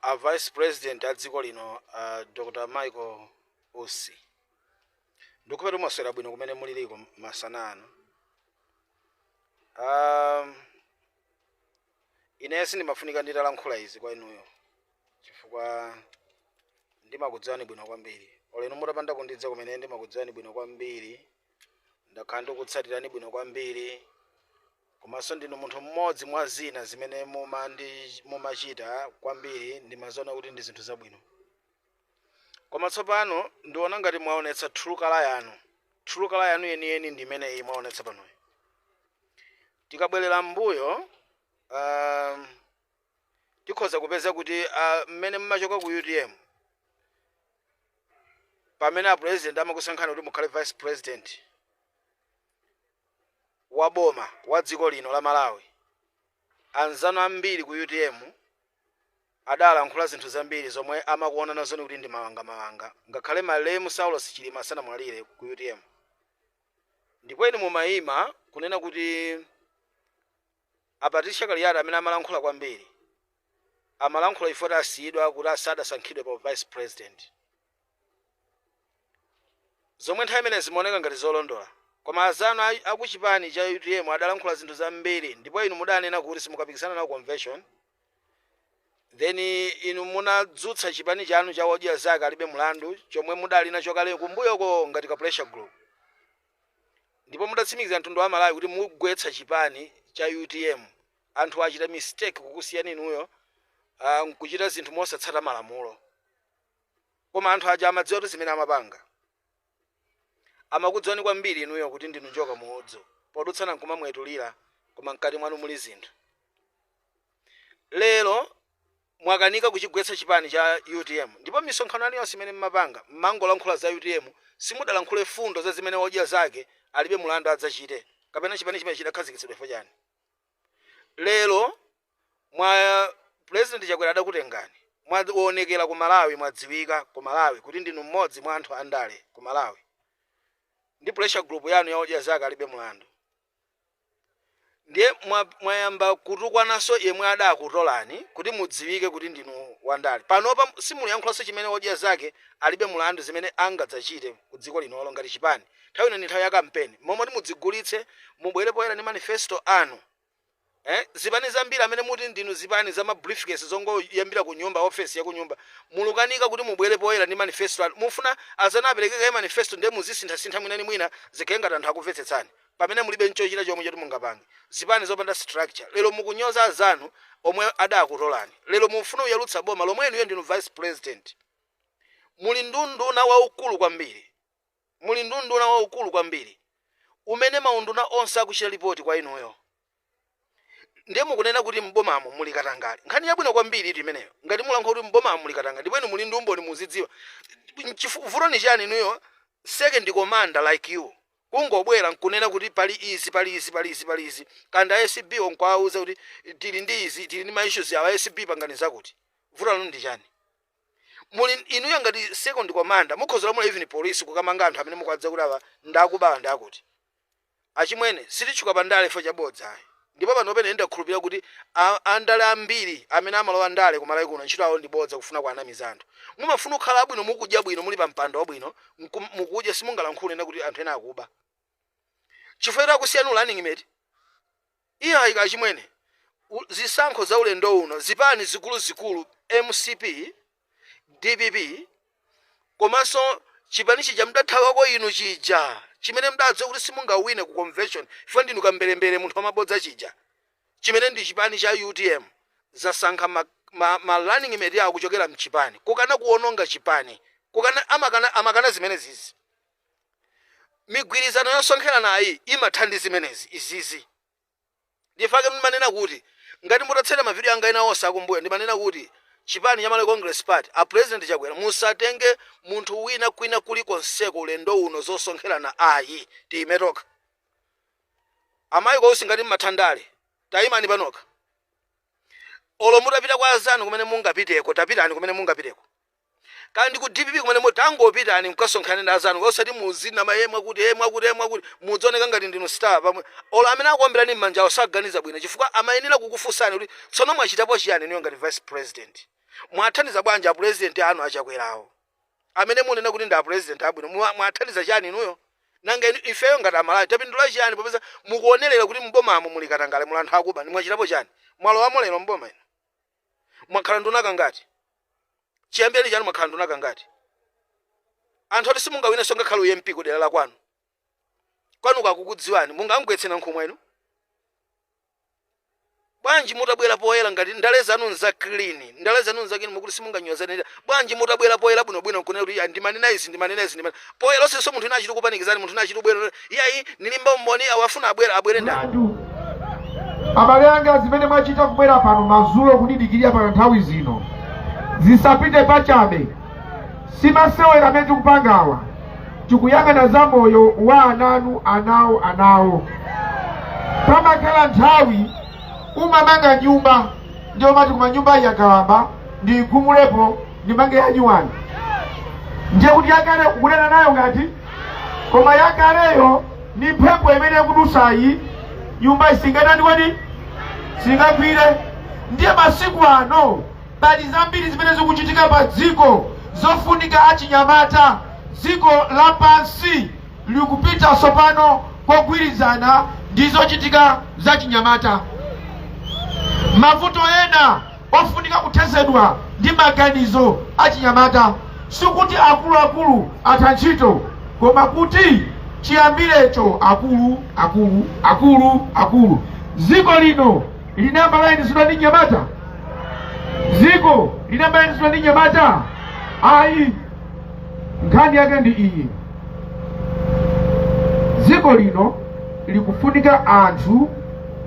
A Vice President a dziko lino, Dr Michael Usi, ndikupeta mwaswera bwino kumene muliliko masana ano. Ine sindimafunika nditalankhula izi kwa inuyo chifukwa ndimakudziwani bwino kwambiri. Olo inu mutapanda kundidziwa, kumene ndimakudziwani bwino kwambiri, ndakhala ndikutsatirani bwino kwambiri, komanso ndinu munthu mmodzi mwa zina zimene mumachita kwambiri ndimaziona kuti ndi zinthu zabwino. Koma tsopano ndiona ngati mwaonetsa true color yanu. True color yanu yeniyeni ndi imeneyi mwaonetsa panoyi. Tikabwerera m'mbuyo, tikhoza kupeza kuti mmene mmachoka ku UTM, pamene a President amakusankhani kuti mukhale Vice President wa boma wa dziko lino la Malawi, anzanu ambiri ku UTM adalankhula zinthu zambiri zomwe amakuona nazoni kuti ndi mawangamawanga, ngakhale malemu Saulos Chilima asanamwalire ku UTM. Ndipo inu mumayima kunena kuti a Patricia Kaliati amene amalankhula kwambiri amalankhula ifo asiyidwa kuti asadasankhidwe pa Vice President, zomwe nthawi imene zimaoneka ngati zolondola. Koma azanu akuchipani cha UTM adalankhula zinthu zambiri, ndipo inu mudanena kuti simukapikisana nawo convention. Then inu munadzutsa chipani chanu cha Odya Zake Alibe Mulandu, chomwe mudali nacho kale kumbuyoko ngati ka pressure group, ndipo mudatsimikiza mtundu wa Malawi kuti mugwetsa chipani cha UTM. Anthu achita mistake kukusiyani inuyo, nkuchita zinthu mosatsata malamulo. Koma anthu aja amadziwa kuti zimene amapanga, amakudziwani kwambiri inuyo kuti ndinu njoka muudzu, podutsana nkumamwetulira, koma mkati mwanu muli zinthu. Lero mwakanika kuchigwetsa chipani cha UTM, ndipo misonkhano yanu yonse imene mmapanga mmangolankhula za UTM. Simudalankhule fundo za zimene Odya Zake Alibe Mulandu adzachite kapena chipani chimene chidakhazikitsidwa chifukwa chani. Lero mwa President Chakwera adakutengani, mwaonekera ku Malawi, mwadziwika ku Malawi kuti ndinu mmodzi mwa anthu andale ku Malawi ndi pressure group yanu ya Odya Zake Alibe Mulandu. Ndiye mwayamba kutukwananso yemwe adakutolani kuti mudziwike kuti ndinu wandale. Panopa simuyankhulanso chimene Odya Zake Alibe Mulandu zimene angadzachite ku dziko linolo ngati chipani. Nthawi ino ndi nthawi ya kampeni, momwe mudzigulitse, mubwere poyera ndi manifesto anu. Zipani zambiri amene muti ndinu zipani za ma briefcase zongoyambira ku nyumba, ofesi ya ku nyumba, mulukanika kuti mubwere poyera ndi manifesto anu. Mufuna azana aperekeka manifesto, ndiye muzisinthasintha mwina ni mwina zikhale ngati anthu akumvetsetsani, pamene mulibe nchochita chomwe choti mungapange. Zipani zopanda structure. Lero mukunyoza azanu omwe adakutolani. Lero mufuna kuyalutsa boma lomwe inuyo ndinu Vice President. Muli ndi unduna waukulu kwambiri, muli ndi unduna waukulu kwambiri umene maunduna onse akuchita ripoti kwa inuyo, ndiye mukunena kuti mbomamo muli katangale. Nkhani yabwino kwambiri itu imeneyo. Ngati mulankhula kuti mbomamo muli katangale ndipo inu muli ndi umboni, muzidziwa vuto ni chani. Inuyo, second commander like you, kungobwera nkunena kuti pali izi, pali izi, pali izi, pali izi, kanda ACB onkwauza kuti tili ndi izi, tili ndi ma issues awa, ACB pangani zakuti, vuto lanu ndi chani? Muli inuyo ngati second commander, mukhoza lamula even police kukamanga anthu amene mukwadza kuti awa ndakubawa ndakuti. Achimwene, sititchuka pandale fo chabodza ayi. Ndipo pano pene ndakhulupirira kuti andale ambiri amene amalowa ndale kumalawi kuno ntchito awo ndi bodza, kufuna kuanamiza anthu. Mumafuna kukhala abwino, mukudya bwino, muli pa mpando wabwino, mukudya, simungalankhule na kuti anthu ena akuba chifukwa akusiyanu running mate. Iye ayika. Achimwene, zisankho za ulendo uno, zipani zikuluzikulu MCP, DPP, komanso chipani chija mdathawako inu chija chimene mdadziwa kuti simungawine ku convention chifukwa ndinu kamberembere, munthu wamabodza, chija chimene ndi chipani cha UTM, zasankha ma running mate awo kuchokera mchipani, kukana kuwononga chipani, kukana amakana zimene zizi. Migwirizano yosonkherana ayi imatha zimenezi izizi. Ndifake ndimanena kuti ngati mutatsata mavidiyo anga ena onse akumbuyo, ndimanena kuti chipani cha Malawi Congress Party, a President Chakwera, musatenge munthu wina kwina kulikonseko ulendo uno. Zosonkherana ayi, tiyime tokha. Amayi kwausi, ngati mmathandale, tayimani panokha. Olo mutapita kwa azanu kumene mungapiteko, tapitani kumene mungapiteko, kandi ku DPP kumene tangopitani mukasonkhane ndi azanu, osati muzina ma mwakuti, mwakuti, mwakuti, mudzaoneka ngati ndinu star pamwe. Olo amene akuombelani m'manjawo saganiza bwino, chifukwa amayenera kukufunsani kuti tsono mwachitapo chiyani inuyo ngati Vice President. Mwathandiza bwanji apurezidenti anu achakwerawo amene munena kuti ndi apurezidenti abwino? Mwathandiza chani inuyo? Nanga ifeyo ngati Amalawi tapindula chani, popeza mukuonerera kuti mbomamo muli katangale, muli anthu akuba? Mwachitapo chani? Mwalowamo lero mboma ino, mwakhala nduna kangati? Chiyambeni chanu mwakhala nduna kangati? Anthu ati simungawinenso ngakhale u MP kudera la kwanu, kwanu kakukudziwani, mungamgwetse Nankhumwa inu? Bwanji mutabwera poyera ngati ndale zanu nza clean, ndale zanu nza clean, mukuti simunganyozane, bwanji mutabwera poyera bwinobwino nkunena kuti, "Ya, ndimanena izi, ndimanena izi, ndimanena," poyera onsenso? Munthu ina achiti kupanikizani, munthu ina achiti kubwera, iyayi, nilimba umboni, awafuna abwera, abwere ndani? Mlandu. Abale anga, zimene mwachita kubwera pano madzulo kudidikirira pano nthawi zino zisapite pachabe. Simasewera amene tikupangawa, tikuyang'ana za moyo wa ananu, anawo, anawo. Pamakhala nthawi umamanga nyumba, ndiyo mati kuma nyumba iyi yakalamba, ndiyigumulepo, ndimange yanyuwani. Ndiye kuti yakale ukunena nayo ngati, koma yakaleyo ni mphepo imene ikudusayi, nyumba isingatani kodi? Singagwire. Ndiye masiku ano pali zambiri zimene zikuchitika pa dziko zofunika achinyamata. Dziko lapansi likupita tsopano kogwirizana ndi zochitika za chinyamata. Mavuto ena ofunika kuthezedwa ndi maganizo achinyamata. Sikuti akuluakulu atha ntchito, koma kuti chiyambirecho akulu akulu akulu akulu. Dziko lino linayamba layendetsedwa ndi nyamata? Dziko linayamba layendetsedwa ndi nyamata? Ayi. Nkhani yake ndi iyi: dziko lino likufunika anthu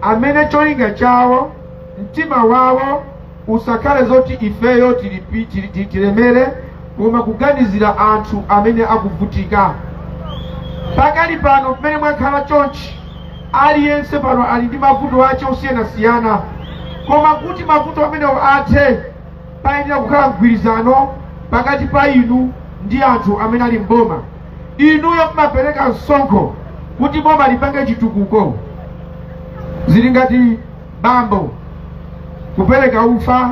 amene cholinga chawo, mtima wawo usakhale zoti ifeyo tilemere, koma kuganizira anthu amene akuvutika. Pakali pano pamene mwakhala chonchi, aliyense pano ali ndi mavuto ache osiyanasiyana, koma kuti mavuto amenewo athe, payenera kukhala mgwirizano pakati pa inu ndi anthu amene ali mboma. Inuyo mumapereka msonkho kuti boma lipange chitukuko. Zili ngati bambo kupereka ufa,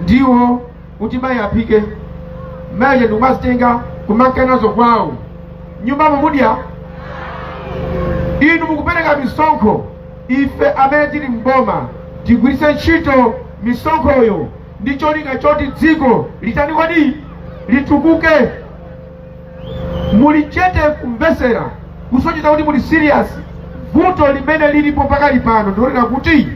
ndiwo kuti mayi aphike, mayi ndikumazitenga kumanka nazo kwawo, nyumbamo mudya? Inu mukupereka misonkho, ife amene tili mboma tigwiritse ntchito misonkhoyo ndi cholinga choti dziko litani kodi? Litukuke. Muli chete kumvesera, kusonyeza kuti muli serious. Vuto limene lilipo pakali pano ndilonena kuti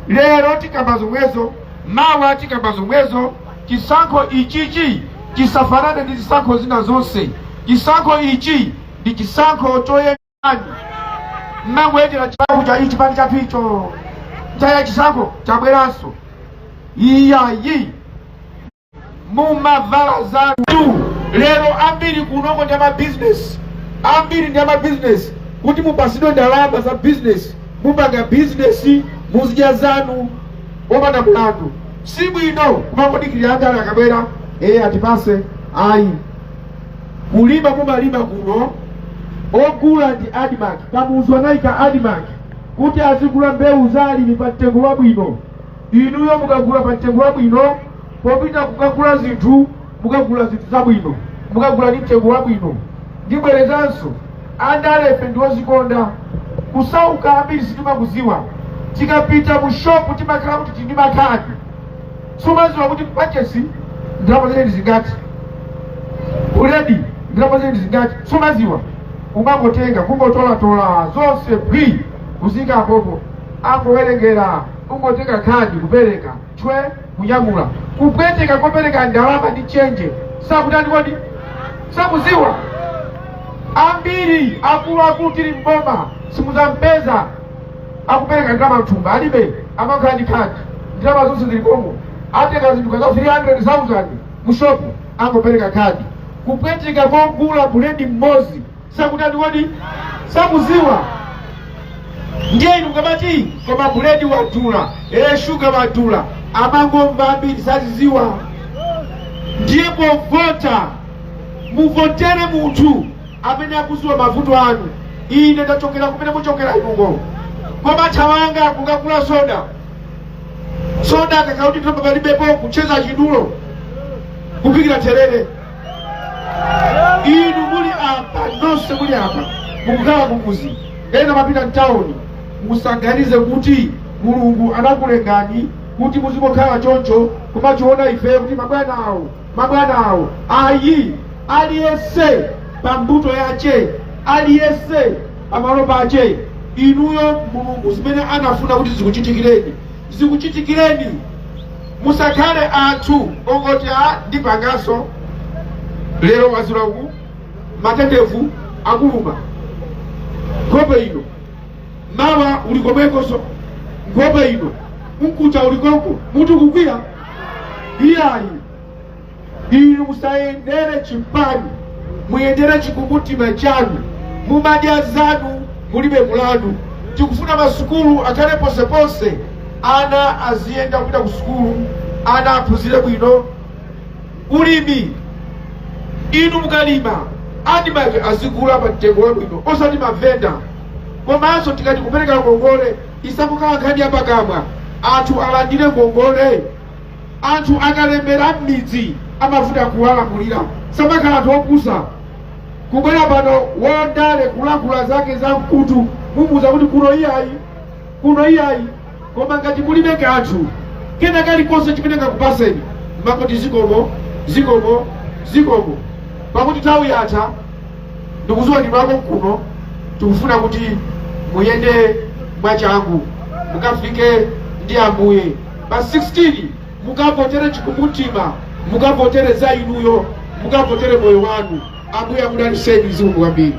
lero tikamba zomwezo, mawa tikamba zomwezo. Chisankho ichichi chisafanane ndi zisankho zina zonse. Chisankho ichi ndi chisankho choyendani mmangoyendera chisankho cha ichi, chipani chathu icho chaya, chisankho chabweranso, iyayi. Mumavala zanu lero, ambiri kunoko ndi amabizinesi, ambiri ndi amabizinesi. Kuti mupasidwe ndalama za bizinesi, mupanga bizinesi, muzidya zanu opanda mlandu. Si bwino kumangodikirira andale akabwera, eye, atipase, ayi. Kulima mumalima kuno, ogula ndi ADMARC. Kamuzu anayika ADMARC kuti azigula mbewu za alimi pa mtengo wabwino. Inuyo mukagula pa mtengo wabwino, popita kukagula zinthu mukagula zinthu zabwino, mukagula ndi mtengo wabwino. Ndibwerezanso, andalefe ndiwozikonda. Kusauka ambiri sitimakuziwa. Tikapita mu shopu timakhala kuti tili ndi makhadi, sumaziwa kuti pachesi ndalama zake ndi zingati, buledi ndalama zake ndi zingati, sumaziwa. Umangotenga, kungotolatola zonse bwi, kuzika apopo, angowerengera, ungotenga khadi kupereka, chwe, kunyamula. Kupweteka kopereka ndalama ndi chenje sakutani kodi? Sakuziwa. Ambiri akuluakulu tili mboma simuzampeza akupereka ndalama mthumba, alibe, amakhala ndi khadi, ndalama zonse zilikomo. Atenga zinthu kaza 300,000 mushopu, angopereka khadi. Kupweteka kogula buledi mmodzi sakutani kodi? Sakuziwa. Ndiye inu mukamati koma buledi wadula, ee, shuga wadula, amangomva, ambiri saziziwa. Ndiye povota muvotere munthu amene akuziwa mavuto anu. Ine ndachokera kumene muchokera inuko, koma thawanga kukagula soda. Soda akakhala kuti thumba palibepo, kucheza chidulo, kuphikira therere. Inu muli apa nonse, muli apa mukukhala kumuzi, ena mapita mtawuni, musaganize kuti Mulungu anakulengani kuti muzingokhala choncho kumachiona ife kuti mabwana awo, mabwana awo. Ayi, aliyense pa mbuto yache, aliyense pamalo pache. Inuyo Mulungu zimene anafuna kuti zikuchitikireni, zikuchitikireni. Musakhale anthu ongoti a ndipanganso lero, wazira uku, matendevu akuluma nkhope ino, mawa uli komwekonso nkhope ino, mkucha uli konko, mutu kugwira. Iyayi, inu musayendere chipani, muyendere chikumbumtima chanu. Mumadya zanu, mulibe mulandu. Tikufuna masukulu akhale ponseponse, ana aziyenda kupita ku sukulu, ana aphunzire bwino. Ulimi, inu mukalima, ADMARC azigula pa mtengo wabwino, osati mavenda. Komanso tikati kupereka ngongole, isangokhala nkhani yapakamwa, anthu alandire ngongole. Anthu akalemera m'midzi amavuta kuwalamulira, samakhala anthu opusa. Kubwera pano wondale kulankhula zake za mkutu, mumuza kuti kuno iyayi, kuno iyayi. Koma ngati mulibe kanthu kena kalikonse chimene ngakupaseni, makoti zikomo, zikomo, zikomo. Pakuti nthawi yatha, ndikuziwa ndinu ako kuno, tikufuna kuti muyende mwachangu mukafike ndi Ambuye pa 16. Mukavotere chikumbumtima, mukavotere za inuyo, mukavotere moyo wanu. Ambuye akudaliseni. Zikomo kwambiri.